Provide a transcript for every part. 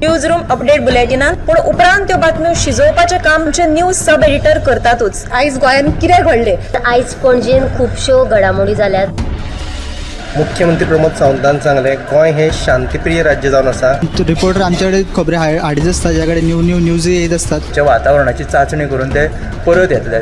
News room update बुलेटिनात, पूण उपरांत त्यो बातम्यो शिजोवपाचें काम आमचे न्यूज सब एडिटर करतातूच. आयज गोंयांत कितें घडलें? आयज पणजेन खुबश्यो घडामोडी जाल्यात. मुख्यमंत्री प्रमोद सावंतान सांगलें, गोंय हें शांतीप्रिय राज्य जावन आसा. रिपोर्टर आमच्याकडे खबरी हाडीत आसता, ज्या कडेन न्यू न्यू न्यूज येत आसतात. च्या वातावरणाची चांचणी करून ते परत येतले.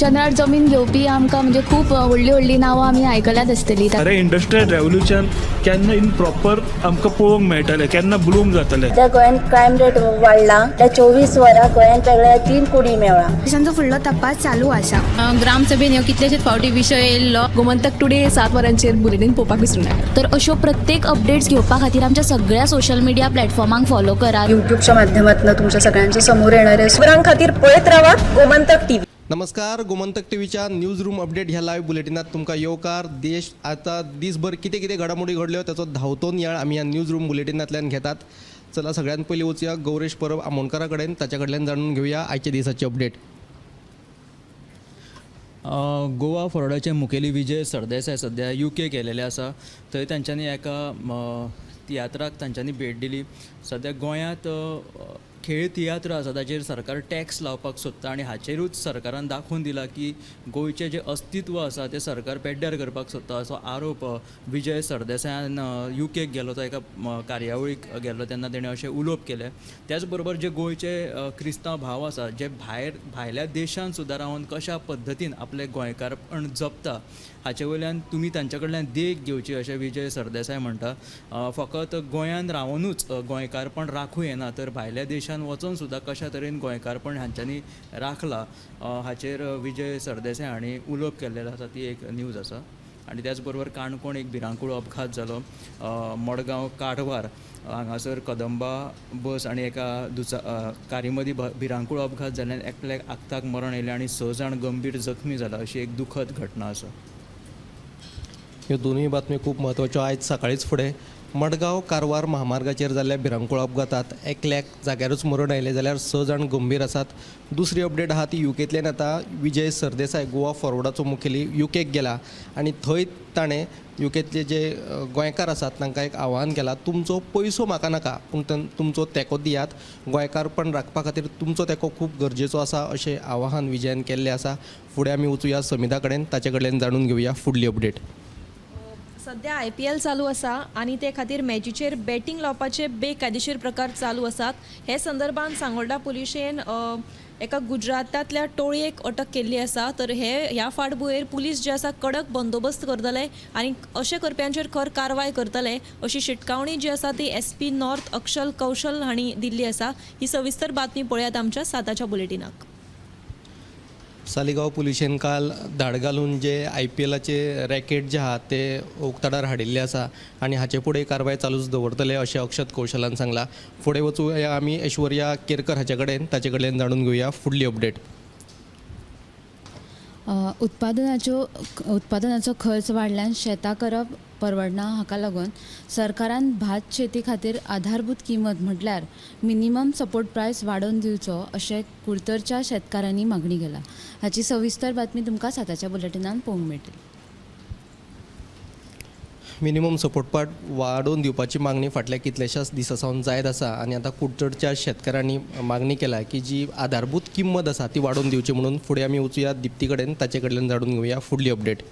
चंद्रार जमीन घेवपी आमकां म्हणजे खूब व्हडलीं व्हडलीं नांवां आमी आयकल्यात आसतलीं. खरें इंडस्ट्रियल रेवोल्युशन केन्ना इन प्रॉपर आमकां पळोवंक मेळटलें, केन्ना ब्लूम जातलें? सध्या गोंयांत क्रायम रेट वाडला. त्या 24 वरां गोंयांत वेगळ्या तीन कुडी मेवळा. तांचो फुडलो तपास चालू आसा. ग्रामसभेन ह्यो कितलेशेच फावटी विशय येयल्लो. गोमंतक टुडे 7 वरांचेर बुलेटीन पळोवपाक विसरूं नाका. तर अश्यो प्रत्येक अपडेट्स घेवपा खातीर आमच्या सगळ्या सोशल मिडिया प्लॅटफॉर्मांक फॉलो करात. युट्यूबच्या माध्यमातून तुमच्या सगळ्यांच्या समोर येणार आहे. खबरां खातीर पळयत रावात गोमंतक टीव्ही. नमस्कार, गोमंतक टीव्हीच्या न्यूज रूम अपडेट ह्या लायव्ह बुलेटिनात तुमकां येवकार. देश आतां दीसभर कितें कितें घडामोडी घडल्यो ताचो धांवतो नियाळ आमी ह्या न्यूज रूम बुलेटिनांतल्यान घेतात. चला, सगळ्यात पयलीं वचुया गौरेश परब आमोणकारा कडेन, ताच्या कडल्यान जाणून घेवया आयच्या दिसाची अपडेट. गोवा फॉरवर्डाचे मुखेली विजय सरदेसाय सद्या युके गेलेले आसा. थंय तांच्यांनी एका तियात्राक तांच्यांनी भेट दिली. सद्या गोंयांत खेळ तियात्र आसा ताचेर सरकार टॅक्स लावपाक सोदता आनी हाचेरूच सरकारान दाखोवन दिलां की गोंयचें जें अस्तित्व आसा तें सरकार पेड्ड्यार करपाक सोदता, असो आरोप विजय सरदेसायान युकेक गेलो तो एका कार्यावळीक गेल्लो तेन्ना तेणें अशें उलोवप केलें. त्याच बरोबर जे गोंयचे क्रिस्तांव भाव आसा, जे भायर भायल्या देशान सुद्दां रावन कशा पद्दतीन आपलें गोंयकारपण जपता, हाचे वयल्यान तुमी तांच्या कडल्यान देख घेवची अशें विजय सरदेसाय म्हणटा. फकत गोंयान रावनूच गोंयकारपण राखूं येना, तर भायल्या देशान वचोन सुद्दां कशा तरेन गोंयकारपण हांच्यांनी राखलां, हाचेर विजय सरदेसाय हांणी उलोवप केल्लें आसा. ती एक न्यूज आसा. आनी त्याच बरोबर काणकोण एक भिरांकूळ अपघात जालो. मडगांव कारवार हांगासर कदंबा बस आनी एका कारी मदीं भिरांकूळ अपघात जाल्ल्यान एकल्याक आक्ताक मरण आयलें आनी स जाण गंभीर जखमी जाला, अशी एक दुखद घटना आसा. ह्यो दोनूय बातम्यो खूब म्हत्वाच्यो. आयज सकाळींच फुडें मडगांव कारवार महामार्गाचेर जाल्ल्या भिरांकूळ अपघातात एकल्याक जाग्यारूच मरण आयलें जाल्यार स जाण गंभीर आसात. दुसरी अपडेट आहा ती युकेंतल्यान येता. विजय सरदेसाय, गोवा फॉरवर्डाचो मुखेली, युकेक गेला आनी थंय ताणें युकेंतले जे गोंयकार आसात तांकां एक आवाहन केलां, तुमचो पयसो म्हाका नाका, पूण तुमचो तेंको दियात, गोंयकारपण राखपा खातीर तुमचो तेंको खूब गरजेचो आसा, अशें आवाहन विजयान केल्लें आसा. फुडें आमी वचुया समिता कडेन, ताचे कडल्यान जाणून घेवया फुडली अपडेट. सध्या आयपीएल चालू आसा आनी ते खातीर मॅचीचेर बॅटींग लावपाचे बेकायदेशीर प्रकार चालू आसात. हे संदर्भात सांगोल्डा पुलिशेन एका गुजरातांतल्या टोळयेक अटक केल्ली आसा. तर हे ह्या फाटभुंयेर पुलीस जे आसा कडक बंदोबस्त करतले आनी अशे करप्यांचेर खर कारवाय करतले, अशी शिटकावणी जी आसा ती एसपी नॉर्थ अक्षल कौशल हांणी दिल्ली आसा. ही सविस्तर बातमी पळयात आमच्या 7च्या बुलेटिनाक. सालिगांव पुलिशेन काल धाड घालून जे आयपीएलाचे रॅकेट जे आहा ते उक्ताडार हाडिल्ले आसा आनी हाचे फुडें कारवाय चालूच दवरतले अशें अक्षत कौशलान सांगलां. फुडें वचुया आमी ऐश्वर्या केरकर हाचे कडेन, ताचे कडल्यान जाणून घेवया फुडली अपडेट. उत्पादनाचो खर्च वाडल्यान शेतां करप परवडना. हाका लागून सरकारान भात शेती खातीर आधारभूत किंमत म्हटल्यार मिनिमम सपोर्ट प्रायस वाडोवन दिवचो, अशें कुडतरच्या शेतकारांनी मागणी केला. हाची सविस्तर बातमी तुमकां 7च्या बुलेटिनान पळोवंक मेळटली. मिनिमम सपोर्ट पार्ट वाडोवन दिवपाची मागणी फाटल्या कितल्याशाच दिसां सावन जायत आसा आनी आतां कुडचडच्या शेतकारांनी मागणी केल्या की जी आधारभूत किंमत आसा ती वाडोवन दिवची म्हणून. फुडें आमी वचुया दिप्ती कडेन, ताचे कडल्यान जाणून घेवया फुडली अपडेट.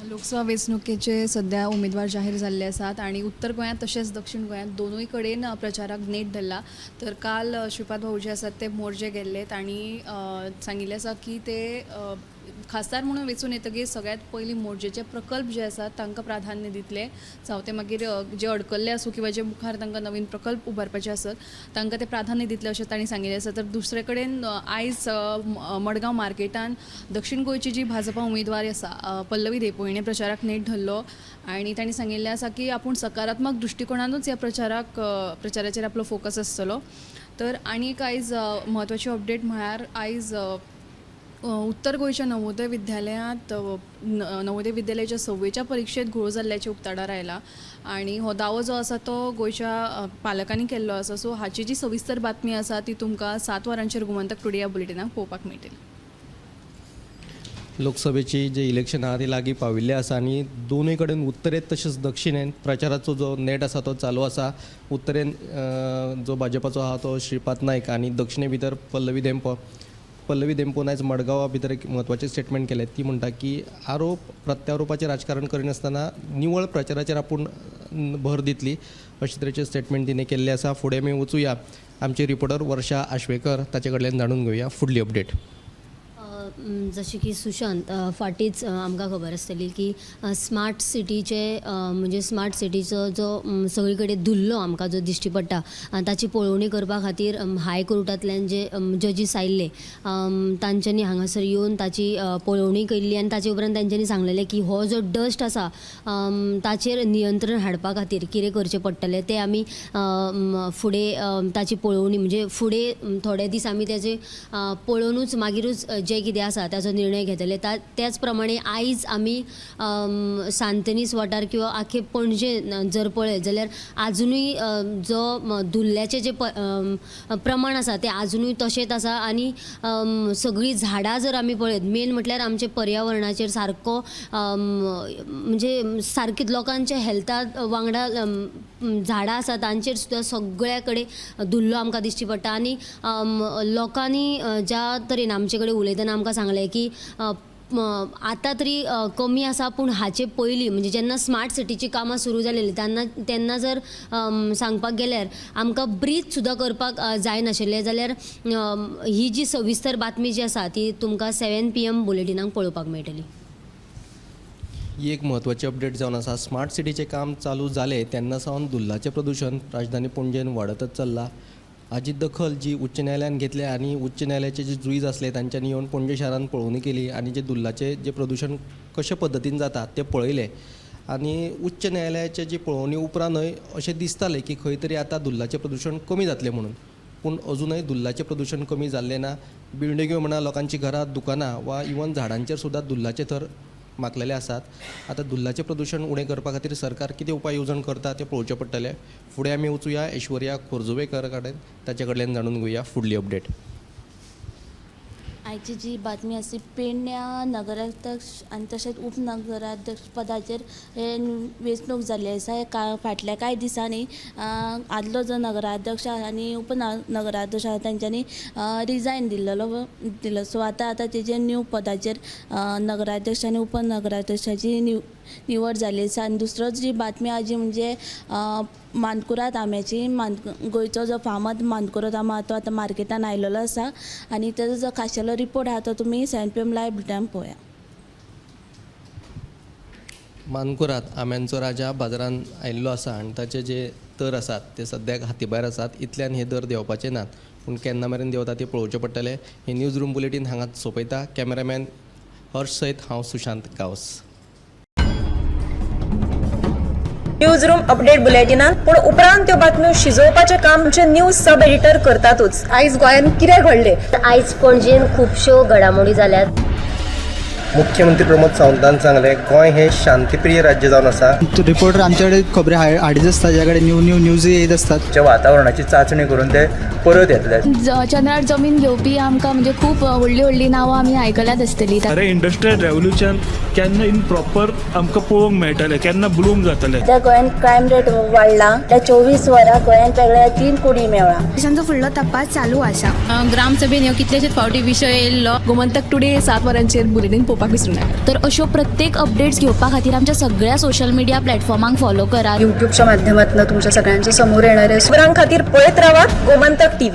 लोकसभा वेंचणुकेचे सध्या उमेदवार जाहीर जाल्ले आसात आनी उत्तर गोंयांत तशेंच दक्षिण गोंयांत दोनूय कडेन प्रचाराक नेट धरला. तर काल श्रीपाद भाऊ जे आसात ते मोरजे गेल्ले. तांणी सांगिल्लें आसा की ते खासदार म्हणून वेंचून येतगीर सगळ्यांत पयलीं मोरजेचे प्रकल्प जे आसात तांकां प्राधान्य दितले, जावं ते मागीर जे अडकल्ले आसूं किंवा जे मुखार तांकां नवीन प्रकल्प उबारपाचे आसत, तांकां ते प्राधान्य दितले अशें तांणी सांगिल्लें आसा. तर दुसरे कडेन आयज मडगांव मार्केटान दक्षिण गोंयची जी भाजपा उमेदवार आसा पल्लवी धेंपो हिणें प्रचाराक नेट धरलो आनी तांणी सांगिल्लें आसा की आपूण सकारात्मक दृश्टिकोणानूच ह्या प्रचाराचेर आपलो फोकस आसतलो. तर आनी एक आयज म्हत्वाची अपडेट म्हळ्यार आयज उत्तर गोंयच्या नवोदय विद्यालयांत नवोदय विद्यालयाच्या सव्वेच्या परिक्षेत घोळ जाल्ल्याचें उक्ताडार आयला आनी हो दावो जो आसा तो गोंयच्या पालकांनी केल्लो आसा. सो हाची जी सविस्तर बातमी आसा ती तुमकां 7 वरांचेर गोमंतक टुडे ह्या बुलेटिनाक पळोवपाक मेळटली. लोकसभेची जे इलेक्शन आहा ती लागीं पाविल्लें आसा आनी दोनूय कडेन उत्तरेंत तशेंच दक्षिणेन प्रचाराचो जो नेट आसा तो चालू आसा. उत्तरेन जो भाजपाचो आहा तो श्रीपाद नायक आनी दक्षिणे भितर पल्लवी धेंपो. पल्लवी धेंपोन आयज मडगांवा भितर एक म्हत्वाचें स्टेटमेंट केलें. ती म्हणटा की आरोप प्रत्यारोपाचें राजकारण करिनासतना निवळ प्रचाराचेर आपूण भर दितली अशे तरेचें स्टेटमेंट तिणें केल्लें आसा. फुडें आमी वचुया आमची रिपोर्टर वर्षा आश्वेकर ताचे कडल्यान जाणून घेवया फुडली अपडेट. जशें की सुशांत, फाटींच आमकां खबर आसतली की स्मार्ट सिटीचे म्हणजे स्मार्ट सिटीचो जो सगळी कडेन धुल्लो आमकां जो दिश्टी पडटा ताची पळोवणी करपा खातीर हायकोर्टांतल्यान जे जजीस आयिल्ले तांच्यांनी हांगासर येवन ताची पळोवणी केल्ली आनी ताचे उपरांत तांच्यांनी सांगलेलें की हो जो डस्ट आसा ताचेर नियंत्रण हाडपा खातीर कितें करचें पडटलें तें आमी फुडें ताची पळोवणी म्हणजे फुडें थोडे दीस आमी ताचे पळोवनूच मागीरूच जें कितें आसा ताचो निर्णय घेतले. त्याच प्रमाणे आयज आमी सांतनीस वाठार किंवा आखे पणजे जर पळयत जाल्यार आजुनूय जो धुल्ल्याचें जें प्रमाण आसा तें आजुनूय तशेंच आसा आनी सगळीं झाडां जर आमी पळयत मेन म्हटल्यार आमचे पर्यावरणाचेर सारको म्हणजे सारकी लोकांच्या हेल्था वांगडा झाडां आसा तांचेर सुद्दां सगळ्या कडेन धुल्लो आमकां दिश्टी पडटा आनी लोकांनी ज्या तरेन आमचे कडेन उलयतना आमकां सांगलें की आतां तरी कमी आसा पूण हाचे पयलीं म्हणजे जेन्ना स्मार्ट सिटीचीं कामां सुरू जालेलीं तेन्ना जर सांगपाक गेल्यार आमकां ब्रीथ सुद्दां करपाक जायनाशिल्लें जाल्यार ही जी सविस्तर बातमी जी आसा ती तुमकां 7 PM बुलेटिनाक पळोवपाक मेळटली. ही एक म्हत्वाची अपडेट जावन आसा. स्मार्ट सिटीचें काम चालू जालें तेन्ना सावन धुल्लाचें प्रदुशण राजधानी पणजेन वाडतच चल्लां. हाजी दखल जी उच्च न्यायालयान घेतल्या आनी उच्च न्यायालयाचे जे जुईज आसले तांच्यांनी येवन पणजे शारान पळोवणी केली आनी जे धुल्लाचें जें प्रदुशण कशे पद्दतीन जाता तें पळयलें आनी उच्च न्यायालयाचे जी पळोवणी उपरांतय अशें दिसतालें की खंय तरी आतां धुल्लाचें प्रदुशण कमी जातलें म्हणून, पूण अजुनय धुल्लाचें प्रदुशण कमी जाल्लें ना. बिल्डिंग्यो म्हणा, लोकांचीं घरां, दुकानां वा इवन झाडांचेर सुद्दां धुल्लाचे थर माकलेले आसात. आतां धुल्लाचें प्रदुशण उणें करपा खातीर सरकार कितें उपाय येवजण करता तें पळोवचें पडटलें. फुडें आमी वचुया ऐश्वर्या खोर्जुवेकर कडेन, ताचे कडल्यान जाणून घेवया फुडली अपडेट. आयची जी बातमी आसा पेडण्या नगराध्यक्ष आनी तशेंच उपनगराध्यक्ष पदाचेर हे वेंचणूक जाल्ली आसा. फाटल्या कांय दिसांनी आदलो जो नगराध्यक्ष आसा आनी उपनगराध्यक्ष आसा तेंच्यांनी रिजायन दिल्लो. सो आतां आतां तेजे न्यू पदाचेर नगराध्यक्ष आनी उपनगराध्यक्षाची निवड जाल्ली आसा. आनी दुसरो जी बातमी आहा जी म्हणजे मानकुराद आंब्याची, गोंयचो जो फामाद मानकुराद आंबो आहा तो आतां मार्केटान आयलेलो आसा आनी तेजो जो खाशेलो रिपोर्ट आहा तो तुमी 7 PM live बुलेटिनान पळोवया. मानकुराद आंब्यांचो राजा बाजारान आयिल्लो आसा आनी ताचे जे दर आसात ते सद्याक हाती भायर आसात. इतल्यान हे दर देंवपाचे नात, पूण केन्ना मेरेन देंवता ते पळोवचें पडटलें. हे न्यूज रूम बुलेटीन हांगाच सोंपयता. कॅमेरामॅन हर्ष सयत हांव Sushant Gawas. News room update बुलेटिनान पूण उपरांत त्यो बातम्यो शिजोवपाचें काम आमचे न्यूज सब एडिटर करतातूच. आयज गोंयांत कितें घडलें, आयज पणजेन खुबश्यो घडामोडी जाल्यात. मुख्यमंत्री प्रमोद सावंतान सांगलें गोंय हें शांतीप्रिय राज्य जावन आसा. रिपोर्टर आमच्याकडे खबरी हाडीत आसता, ज्या कडेन न्यू न्यू न्यूज येत आसतात. वातावरणाची चांचणी करून ते परत येतले. चंद्रार जमीन घेवपी आमकां म्हणजे खूब व्हडली व्हडली नांवां आमी आयकल्यात आसतली. अरे इंडस्ट्रियल रेवोल्युशन केन्ना इन प्रॉपर आमकां पळोवंक मेळटलें, केन्ना ब्लूम जातलें. सध्या गोंयांत क्रायम रेट वाडला. त्या 24 वरां गोंयांत वेगळ्या 3 कुडी मेळ्ळा. तांचो फुडलो तपास चालू आसा. ग्रामसभेन ह्यो कितलेशेच फावटी विशय येयल्लो. गोमंतक टुडे 7 वरांचेर बुलेटीन पळोवपाक विसरूं नाका. तर अश्यो प्रत्येक अपडेट्स घेवपा खातीर आमच्या सगळ्या सोशल मिडिया प्लॅटफॉर्मांक फॉलो करात. युट्यूबच्या माध्यमातून तुमच्या सगळ्यांच्या समोर येणारे खबरां खातीर पळयत रावात गोमंतक टीव्ही.